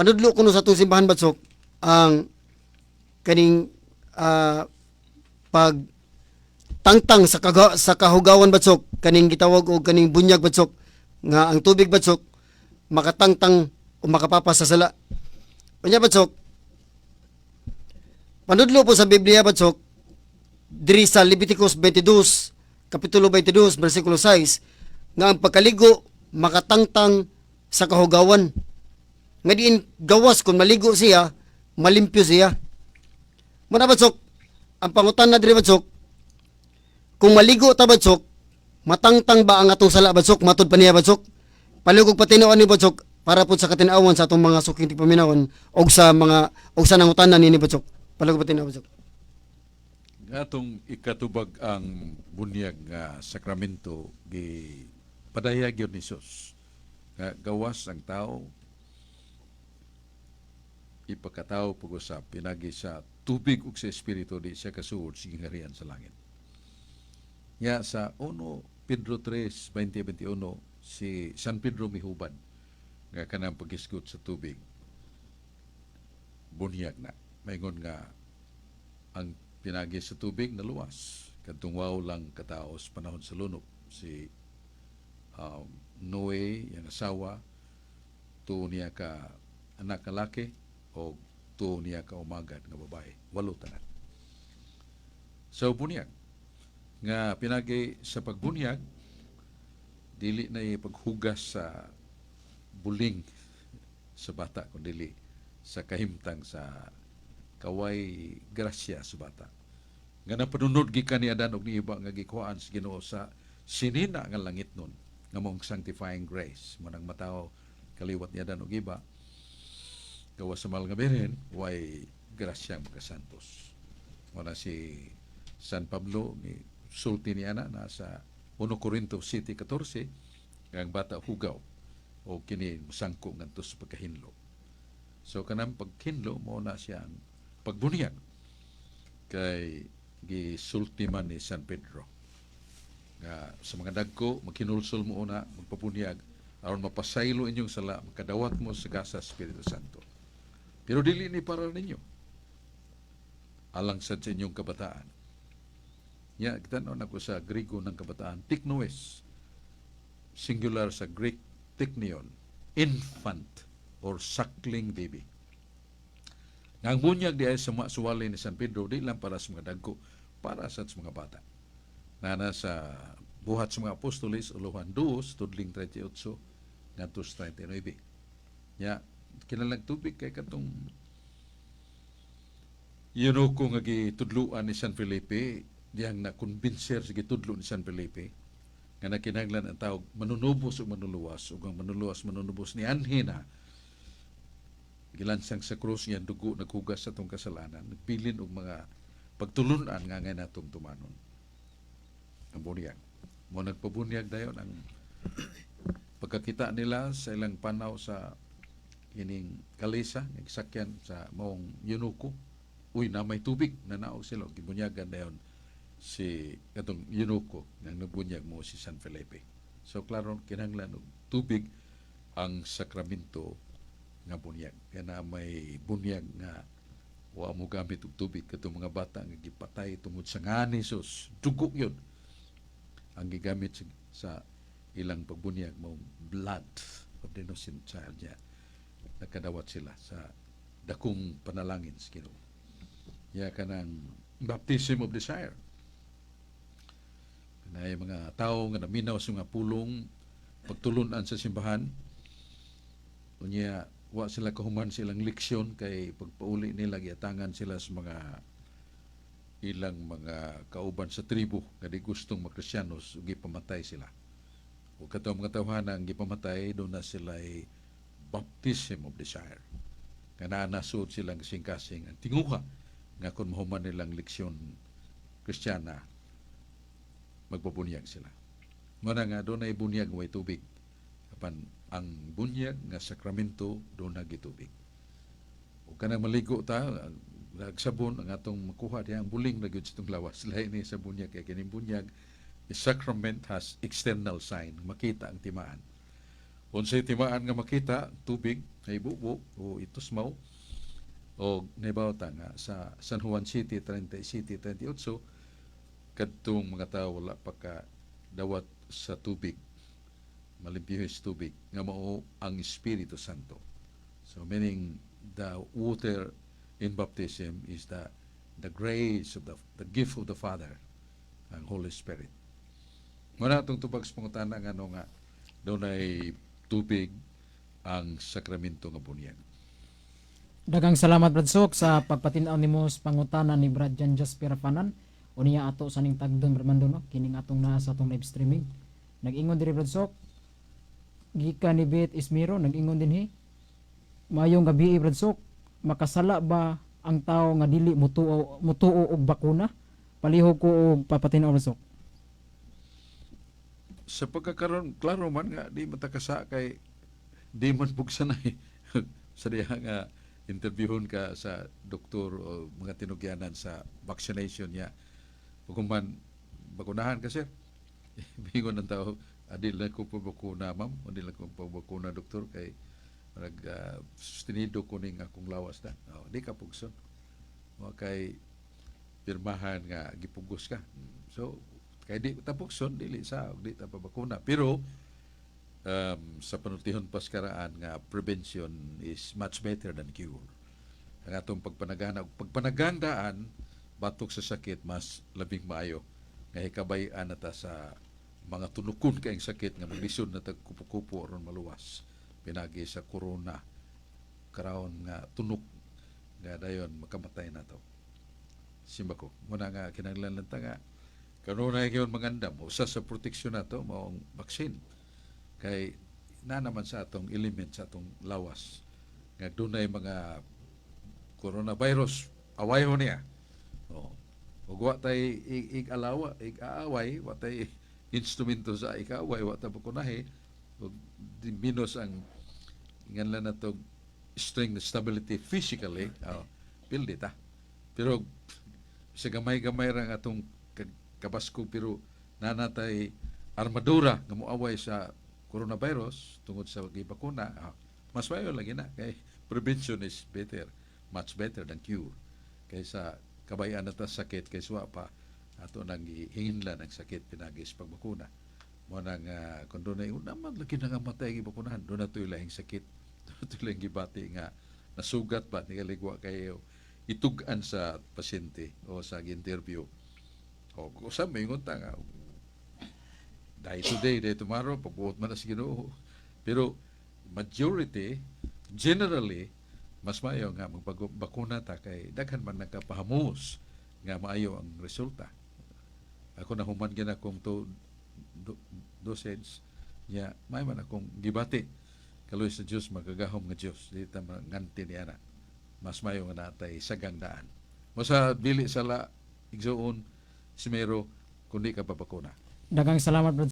Panudlo kuno sa atong simbahan, batsok, ang kaning pag tangtang sa kahugawan, batsok, kaning gitawag og kaning bunyag, batsok, nga ang tubig, batsok, makatangtang o makapapas sa sala. Unya, batsok, panudlo po sa Biblia, batsok, diri sa Leviticus 22, kapitulo 22, bersikulo 6, nga ang pagkaligo makatangtang sa kahugawan, nga diin gawas kung maligo siya, malimpyo siya. Muna, batsok, ang pangutan na diri, batsok, kung maligo ta, batsok, matangtang ba ang atong sala, batsok, matod pa niya, batsok? Palihog patinuan ni, batsok, para po sa katinawan sa atong mga suking tigpaminawon og sa mga og sa nangutana nini, batsok. Palihog patinaw, batsok. Nga atong ikatubag ang bunyag nga sakramento, gi padayag yun ni Jesus nga gawas ang tao ipakatao pag-usap pinagi sa tubig ug sa espiritu, di siya kasuod sa gingharian sa langit. Nga sa 1 Pedro 3, 20-21, si San Pedro mihubad nga kanang paghisgot sa tubig bunyag na. Maingon nga ang pinagi sa tubig naluwas kadtong walo lang katao sa panahon sa lunop, si Noe, yang asawa, tuo niya ka anak ka laki o tuo niya ka umagad nga babae, walo tanan. So bunyag nga pinagi sa pagbunyag, dili na ipaghugas sa buling sa bata kun dili sa kahimtang sa kaway grasya sa bata nga napanunod gikan ni Adan og ni Eva nga gikuhaan sa Ginoo sa sinina nga langit nun nga mong sanctifying grace mo nang matawo kaliwat ni Adan og Eva, gawas sa mahal nga Birhen, way grasya magkasantos. Mo na si San Pablo ni sulti ni ana na sa 1 Corinto 7:14 nga ang bata hugaw o kini musangko ngadto sa pagkahinlo. So kanang paghinlo mo na siya ang pagbunyag kay gisulti man ni San Pedro nga sa mga dagko maghinulsol mo una, magpabunyag aron mapasaylo inyong sala, makadawat mo sa gasa sa Espiritu Santo. Pero dili ni para ninyo, alang sad sa inyong kabataan. Ya, kita nako sa Grigo ng kabataan, teknoes, singular sa Greek teknion, infant or suckling baby. Nga ang bunyag di ay sa mga suwali ni San Pedro, di lang para sa mga dagko, para sa mga bata. Nana sa Buhat sa Mga Apostoles, uluhan 2, tudling 38, ngadto sa 39. Ya, kinalang tubig kay katong eunuko nga gitudluan ni San Felipe, diyang na-convincer sa gitudlo ni San Felipe, nga nakinahanglan ang tawag manunubos o manuluwas, ug ang manuluwas manunubos ni anhi na gilansang sa krus nga dugo naghugas sa atong kasalanan, nagbilin og mga pagtulunan nga ngay natong tumanon ang bunyag. Mo nagpabunyag dayon ang pagkakita nila sa ilang panaw sa ining kalesa nga gisakyan sa maong eunuko, uy, na may tubig, nanaog sila, gibunyagan dayon si katong eunuko nga nagbunyag mo si San Felipe. So klaro, kinahanglan og tubig ang sakramento nga bunyag. Kaya na may bunyag nga wa mo gamit og tubig, katong mga bata nga gipatay tungod sa nga ni Jesus, dugo yun ang gigamit sa ilang pagbunyag mo, blood of the innocent child niya. Nakadawat sila sa dakong panalangin sa Ginoo. Ya, kanang baptism of desire. Kanay mga tao nga naminaw sa mga pulong pagtulunan sa simbahan. Unya wa sila kahuman silang leksyon kay pagpauli nila giatangan sila sa mga ilang mga kauban sa tribo nga di gustong makristiyanos ug gipamatay sila. Ug katong mga tawhana ang gipamatay, doon na sila ay baptism of desire. Nga naa nasud silang kasing-kasing ang tinguha nga kung mahuman nilang leksyon Kristiyana, magpabunyag sila. Muna nga doon ay bunyag way tubig. Apan ang bunyag nga sakramento doon na gitubig. O kanang maligo ta, nagsabon ang atong makuha diha ang buling na gyud sa itong lawas. Lahi ni sa bunyag kay kining bunyag, the sacrament has external sign, makita ang timaan. Unsay timaan nga makita, tubig ay bubo o itusmaw o nahibaw ta nga sa San Juan City 37 38 kadtong mga tao wala pa ka dawat sa tubig, malimpyo sa tubig nga mao ang Espiritu Santo. So meaning the water in baptism is the grace of the gift of the Father, ang Holy Spirit. Mao na atong tubag sa pangutana nga ano nga dunay tubig ang sakramento nga bunyag. Daghang salamat, Brad Sok, sa pagpatin-aw nimo sa pangutana ni Brad Jan Jasper Rafanan. Unya ato sa ning tagdon, Brad Mando, no, kining atong naa sa atong live streaming. Nag-ingon diri, Brad Sok, gikan ni Beth Ismiro, nag-ingon dinhi. "Maayong gabi, Brad Sok. Makasala ba ang tao nga dili mutuo og bakuna? Palihog ko og papatin-aw, Brad Sok." Sa pagkakaroon, klaro man nga di man ta kasa kay di man pugsanay sa diha nga interviewon ka sa doktor o mga tinugyanan sa vaccination niya. Kung man bakunahan ka, sir, bingon ng tao, "Adi lang ko pabakuna, ma'am, adi lang ko pabakuna, doktor, kay nag sustenido ko ning akong lawas na." Oh, di ka pugson. Wa kay pirmahan nga gipugos ka. So kay di ta pugson, dili sa di ta pabakuna. Pero sa panultihon paskaraan nga prevention is much better than cure. Ang atong pagpanagana ug pagpanagandaan batok sa sakit, mas labing maayo nga hikabay-an na ta sa mga tunukon kaayong sakit nga maglisod na tag kupo-kupo aron maluwas pinagi sa corona karon nga tunok nga dayon makamatay na to. Simba ko muna nga kinahanglan lang ta nga kanunay gyud mangandam. Usa sa proteksyon nato mao ang vaccine kay na naman sa atong element sa atong lawas nga dunay mga coronavirus, away ho niya. Oh. Ug wa tay ig-alawa, ig-aaway, wa tay instrumento sa ikaaway, wa ta bakunahi ug di minus ang nganlan nato strength, stability physically, oh, pildi ta. Pero sa gamay-gamay ra ang atong kabaskog pero nanatay armadura nga moaway sa coronavirus tungod sa gibakuna, mas mayo lagi na kay prevention is better, much better than cure kaysa kabayan na ta sakit kay suwa pa ato nang gihinginlan ang sakit pinagi sa pagbakuna. Mo nang kung doon ay una man lagi na nga matay gibakunahan, doon na to'y lahing sakit, doon na to'y lahing gibati nga nasugat ba ni kaligwa kayo itug-an sa pasyente o sa interview o usa may ta nga die today, die tomorrow, pagbuot man na sa Ginoo. Pero majority, generally, mas maayo nga magbakuna ta kay daghan man nagkapahamos nga maayo ang resulta. Ako na human gina akong to dosage niya, may man akong gibati. Kaluoy sa Dios, magagahom nga Dios, di ta manganti niya na. Mas maayo nga natay sagang daan. Masa dili sala, igsuon, simero, kundi ka papakuna. Daghang salamat, Brad.